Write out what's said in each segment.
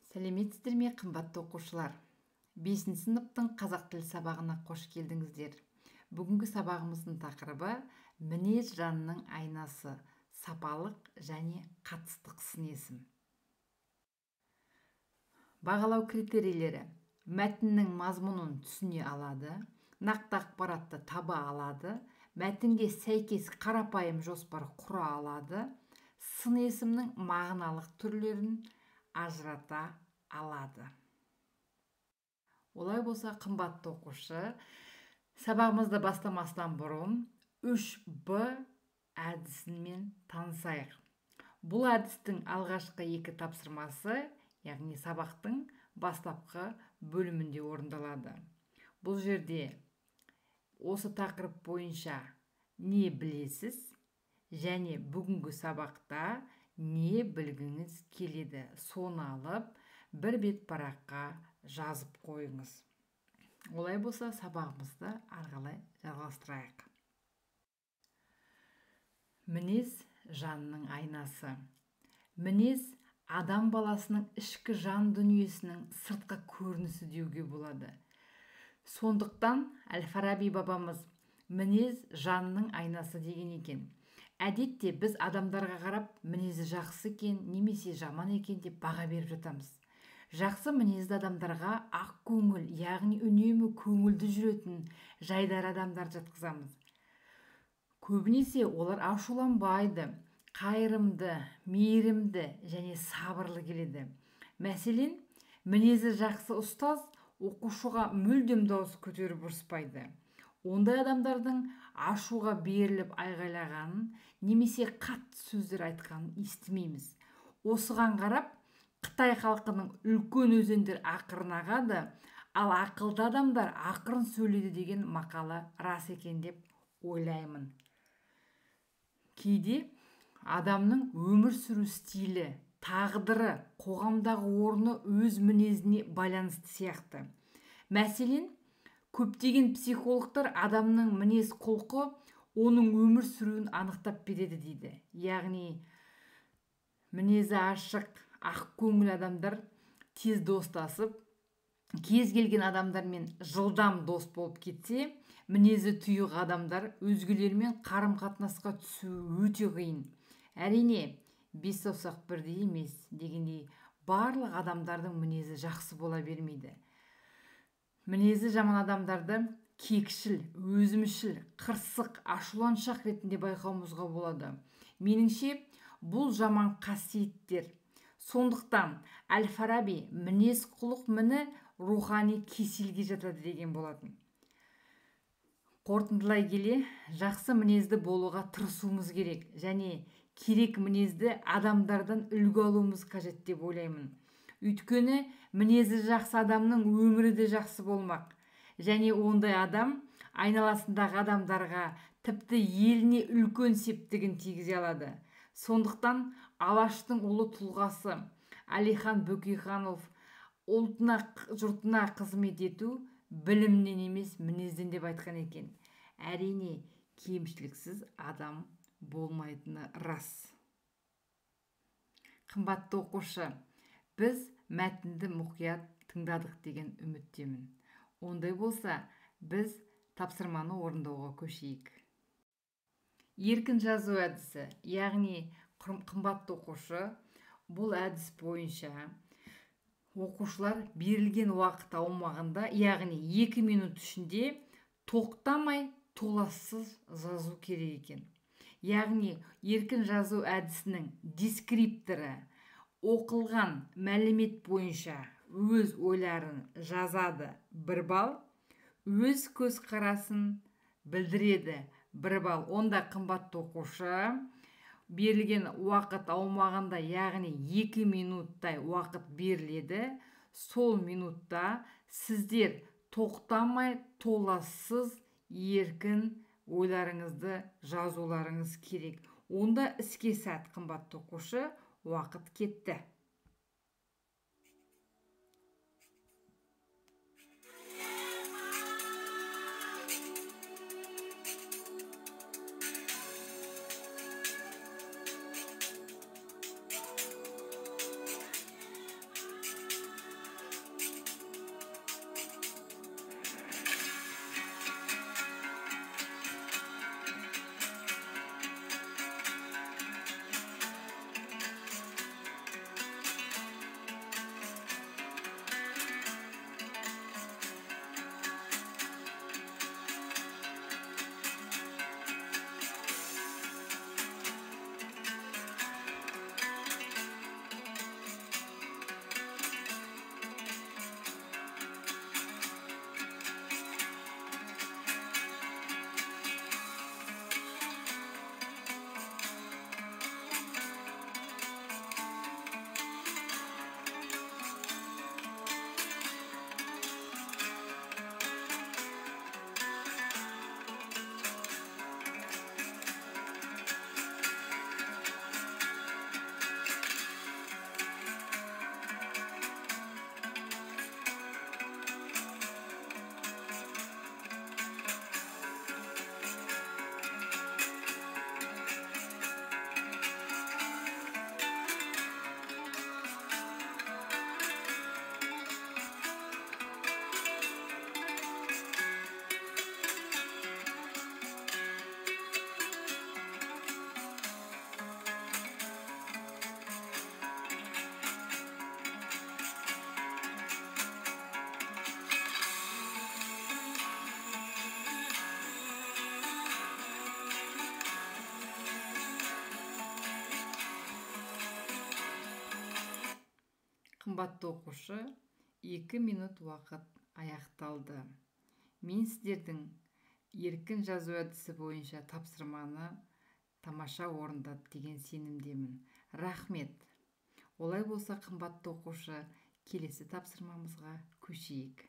Сәлеметсіздер ме, қымбатты оқушылар? 5-ші сыныптың қазақ тілі сабағына қош келдіңіздер. Бүгінгі сабағымыздың тақырыбы мінез жанның айнасы, сапалық және қатыстық сын есім. Бағалау критерийлері: мәтіннің мазмұнын түсіне алады, нақты ақпаратты таба алады, мәтінге сәйкес қарапайым жоспар құра алады, сын есімнің мағыналық түрлерін ажырата алады. Олай болса, қымбатты оқушы, сабағымызды бастамастан бұрын 3Б әдісімен танысайық. Бұл әдістің алғашқы екі тапсырмасы, яғни сабақтың бастапқы бөлімінде орындалады. Бұл жерде осы тақырып бойынша не білесіз және бүгінгі сабақта не білгіңіз келеді, соны алып бір бет параққа жазып қойыңыз. Олай болса, сабағымызды ары қарай жалғастырайық. Мінез жанның айнасы. Мінез адам баласының ішкі жан дүниесінің сыртқы көрінісі деуге болады. Сондықтан Әл-Фараби бабамыз мінез жанның айнасы деген екен. Әдетте біз адамдарға қарап мінезі жақсы екен немесе жаман екен деп баға беріп жатамыз. Жақсы мінезді адамдарға ақ көңіл, яғни үнемі көңілді жүретін жайдары адамдарды жатқызамыз. Көбінесе олар ашуланбайды, қайырымды, мейірімді және сабырлы келеді. Мәселен, мінезі жақсы ұстаз оқушыға мүлдем дауыс көтеріп ұрыспайды. Ондай адамдардың ашуға беріліп айғайлағанын немесе қатты сөздер айтқанын естімейміз. Осыған қарап, Қытай халқының үлкен өзендер ақырын ағады, ал ақылды адамдар ақырын сөйлейді деген мақалы рас екен деп ойлаймын. Кейде адамның өмір сүру стилі, тағдыры, қоғамдағы орны өз мінезіне байланысты сияқты. Мәселен, көптеген психологтар адамның мінез құлқы оның өмір сүруін анықтап береді дейді. Яғни, мінезі ашық, ақ көңіл адамдар тез достасып, кез келген адамдармен жылдам дос болып кетсе, мінезі тұйық адамдар өзгелермен қарым-қатынасқа түсуі өте қиын. Әрине, бес саусақ бірдей емес дегендей, барлық адамдардың мінезі жақсы бола бермейді. Мінезі жаман адамдарды кекшіл, өзімшіл, қырсық, ашуланшақ ретінде байқауымызға болады. Меніңше, бұл жаман қасиеттер. Сондықтан Әл-Фараби мінез құлық міні рухани кеселге жатады деген болатын. Қорытындылай келе, жақсы мінезді болуға тырысуымыз керек және керек мінезді адамдардан үлгі алуымыз қажет деп ойлаймын. Өйткені мінезі жақсы адамның өмірі де жақсы болмақ. Және ондай адам айналасындағы адамдарға, тіпті еліне үлкен септігін тигізе алады. Сондықтан Алаштың ұлы тұлғасы Әлихан Бөкейханов ұлтына, жұртына қызмет ету білімнен емес мінезден деп айтқан екен. Әрине, кемшіліксіз адам болмайтыны рас. Қымбатты оқушы, біз мәтінді мұқият тыңдадық деген үміттемін. Ондай болса, біз тапсырманы орындауға көшейік. Еркін жазу әдісі, яғни қымбатты оқушы, бұл әдіс бойынша оқушылар берілген уақыт аумағында, яғни 2 минут ішінде тоқтамай толассыз жазу керек екен. Яғни еркін жазу әдісінің дескрипторы оқылған мәлімет бойынша өз ойларын жазады 1 балл, өз көзқарасын білдіреді 1 балл. Онда қымбатты оқушы, берілген уақыт аумағында, яғни 2 минуттай уақыт беріледі. Сол минутта сіздер тоқтамай, толассыз еркін ойларыңызды жазуларыңыз керек. Онда іске сәт, қымбатты оқушы, уақыт кетті. Қымбатты оқушы, 2 минут уақыт аяқталды. Мен сіздердің еркін жазу әдісі бойынша тапсырманы тамаша орындады деген сенімдемін. Рахмет. Олай болса, қымбатты оқушы, келесі тапсырмамызға көшейік.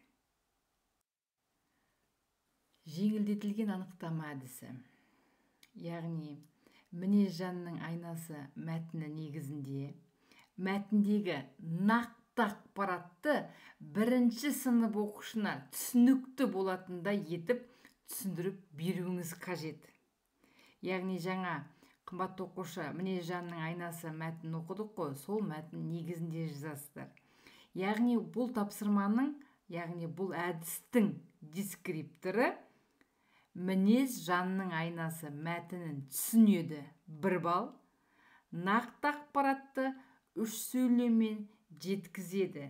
Жеңілдетілген анықтама әдісі. Яғни, мінез жанның айнасы мәтіні негізінде мәтіндегі нақты ақпаратты бірінші сынып оқушысына түсінікті болатындай етіп түсіндіріп беруіңіз қажет. Яғни жаңа қымбатты оқушы, мінез жанның айнасы мәтінін оқыдық қой, сол мәтін негізінде жазасыздар. Яғни бұл тапсырманың, яғни бұл әдістің дескрипторы мінез жанның айнасы мәтінін түсінеді 1 балл, нақты ақпаратты 3 сөйлеммен жеткізеді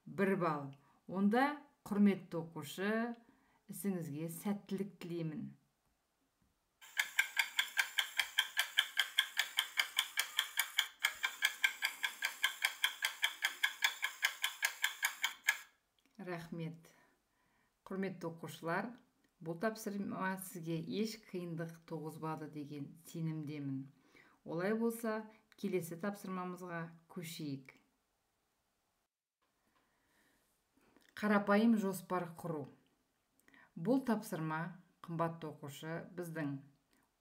1 балл. Онда, құрметті оқушы, ісіңізге сәттілік тілеймін. Рахмет. Құрметті оқушылар, бұл тапсырма сізге еш қиындық туғызбады деген сенімдемін. Олай болса, келесі тапсырмамызға көшейік. Қарапайым жоспар құру. Бұл тапсырма, қымбатты оқушы, біздің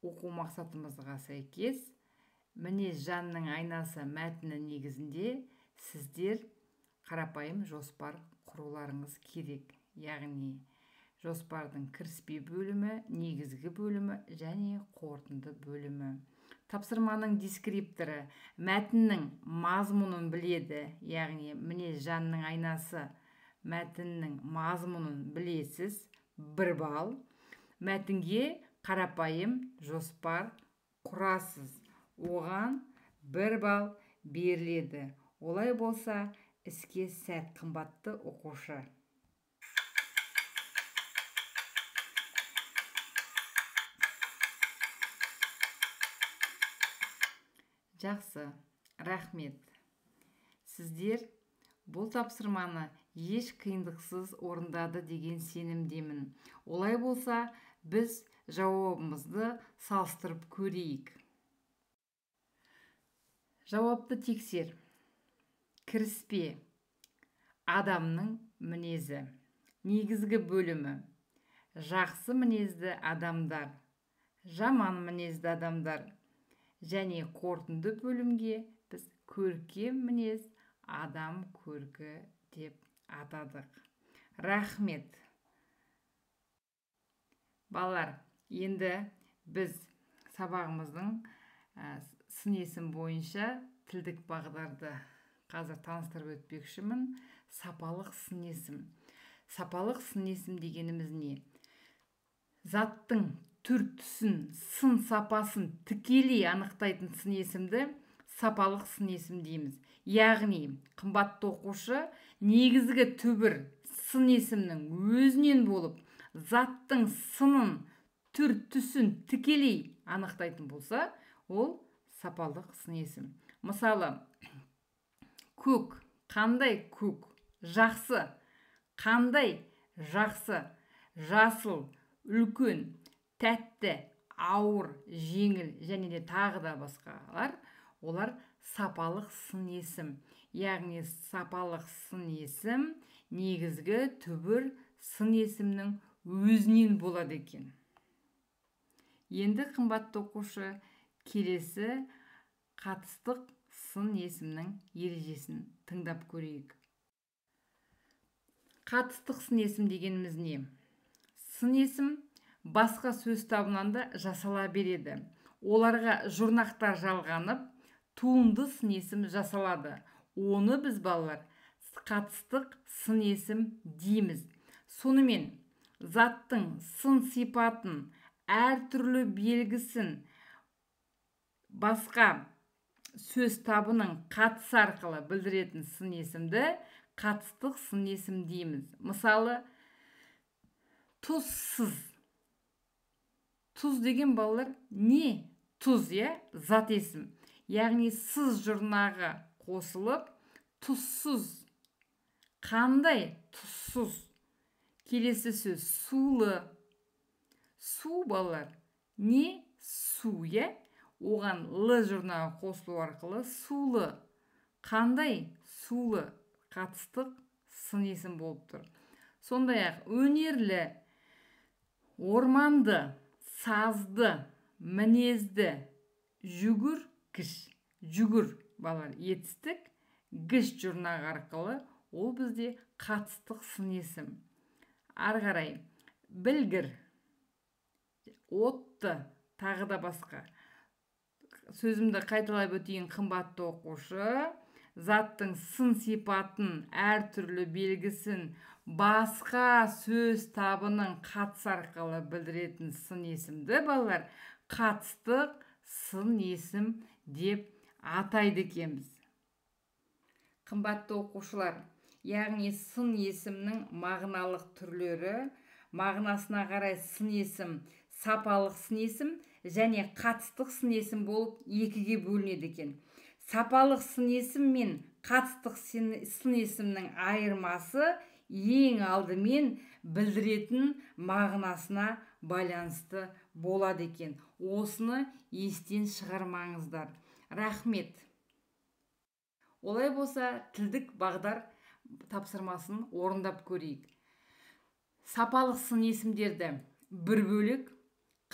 оқу мақсатымызға сәйкес мінез жанның айнасы мәтіні негізінде сіздер қарапайым жоспар құруларыңыз керек. Яғни жоспардың кіріспе бөлімі, негізгі бөлімі және қорытынды бөлімі. Тапсырманың дескрипторы мәтіннің мазмұнын біледі, яғни мінез жанның айнасы мәтіннің мазмұнын білесіз, 1 балл. Мәтінге қарапайым жоспар құрасыз, оған 1 балл беріледі. Олай болса, іске сәт, қымбатты оқушы. Жақсы, рахмет. Сіздер бұл тапсырманы еш қиындықсыз орындады деген сенімдемін. Олай болса, біз жауабымызды салыстырып көрейік. Жауапты тексер. Кіріспе. Адамның мінезі. Негізгі бөлімі. Жақсы мінезді адамдар, жаман мінезді адамдар. Және қорытынды бөлімге біз көркем мінез, адам көркі деп атадық. Рахмет. Балалар, енді біз сабағымыздың сын есім бойынша тілдік бағдарды қазір таныстырып өтпекшімін. Сапалық сын есім. Сапалық сын есім дегеніміз не? Заттың түр түсін, сын сапасын тікелей анықтайтын сын есімді сапалық сын есім дейміз. Яғни, қымбатты оқушы, негізгі түбір сын есімнің өзінен болып, заттың сынын, түр түсін тікелей анықтайтын болса, ол сапалық сын есім. Мысалы, көк, қандай көк, жақсы, қандай жақсы, жасыл, үлкен, тәтті, ауыр, жеңіл және де тағы да басқалар, олар сапалық сын есім. Яғни сапалық сын есім негізгі түбір сын есімнің өзінен болады екен. Енді, қымбатты оқушы, келесі қатыстық сын есімнің ережесін тыңдап көрейік. Қатыстық сын есім дегеніміз не? Сын есім басқа сөз табынан да жасала береді. Оларға жұрнақтар жалғанып, туынды сын есім жасалады. Оны біз, балалар, қатыстық сын есім дейміз. Сонымен, заттың сын сипатын, әртүрлі белгісін басқа сөз табының қатысы арқылы білдіретін сын есімді қатыстық сын есім дейміз. Мысалы, тұзсыз. Тұз деген, балалар, не? Тұз, иә? Зат есім. Яғни сыз жұрнағы қосылып, тұзсыз Қандай? Тұзсыз. Келесі сөз сулы. Су, балалар, не? Су, иә? Оған л жұрнағы қосылу арқылы сулы. Қандай? Сулы. Қатыстық сын есім болып тұр. Сондай-ақ өнерлі, орманды, сазды, мінезді, жүгіргіш. Жүгір, балалар, етістік, гіш жұрнағы арқылы ол бізде қатыстық сын есім. Ары қарай білгір, отты, тағы да басқа. Сөзімді қайталап өтейін, қымбатты оқушы. Заттың сын сипатын, әртүрлі белгісін басқа сөз табының қатысы арқылы білдіретін сын есімді, балалар, қатыстық сын есім деп атайды екенбіз. Қымбатты оқушылар, яғни сын есімнің мағыналық түрлері, мағынасына қарай сын есім сапалық сын есім және қатыстық сын есім болып екіге бөлінеді екен. Сапалық сын есім мен қатыстық сын есімнің айырмасы ең алдымен білдіретін мағынасына байланысты болады екен. Осыны естен шығармаңыздар. Рахмет. Олай болса, тілдік бағдар тапсырмасын орындап көрейік. Сапалық сын есімдерді бір бөлік,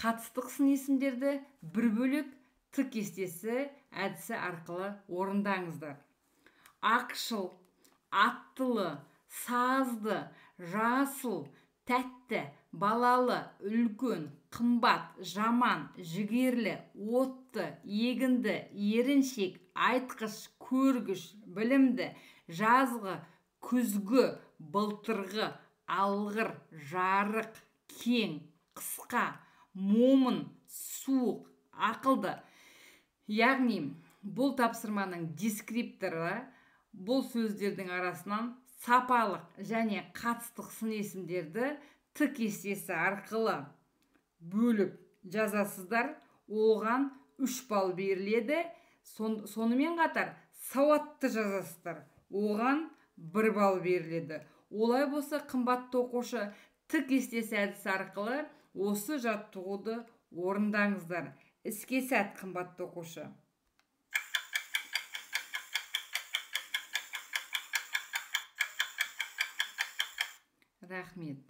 қатыстық сын есімдерді бір бөлік Т кестесі әдісі арқылы орындаңыздар. Ақшыл, аттылы, сазды, жасыл, тәтті, балалы, үлкен, қымбат, жаман, жігерлі, отты, егінді, еріншек, айтқыш, көргіш, білімді, жазғы, күзгі, былтырғы, алғыр, жарық, кең, қысқа, момын, суық, ақылды. Яғни бұл тапсырманың дескрипторы бұл сөздердің арасынан сапалық және қатыстық сын есімдерді Т кестесі арқылы бөліп жазасыздар. Оған 3 балл беріледі. Сонымен қатар сауатты жазасыздар. Оған 1 балл беріледі. Олай болса, қымбатты оқушы, Т кестесі әдісі арқылы осы жаттығуды орындаңыздар. Іске сәт, қымбатты оқушы. Рахмет.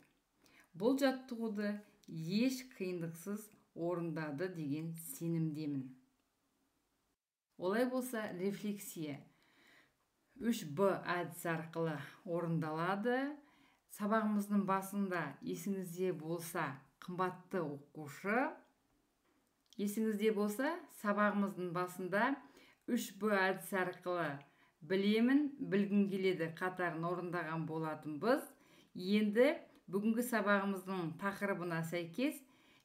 Бұл жаттығуды еш қиындықсыз орындады деген сенімдемін. Олай болса, рефлексия 3Б әдісі арқылы орындалады. Сабағымыздың басында есіңізде болса, қымбатты оқушы, есіңізде болса, сабағымыздың басында 3Б әдісі арқылы білемін, білгім келеді қатарын орындаған болатынбыз. Енді бүгінгі сабағымыздың тақырыбына сәйкес,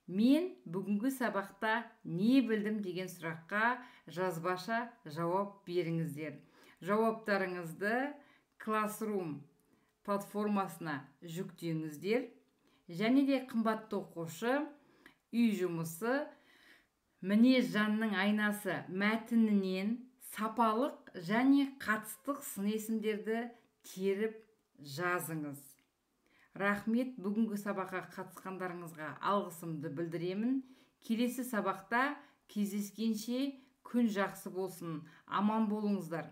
мен бүгінгі сабақта не білдім деген сұраққа жазбаша жауап беріңіздер. Жауаптарыңызды Classroom платформасына жүктеңіздер. Және де қымбатты оқушы, үй жұмысы мінез жанның айнасы мәтінінен сапалық және қатыстық сын есімдерді теріп жазыңыз. Рахмет, бүгінгі сабаққа қатысқандарыңызға алғысымды білдіремін. Келесі сабақта кездескенше күн жақсы болсын. Аман болыңыздар.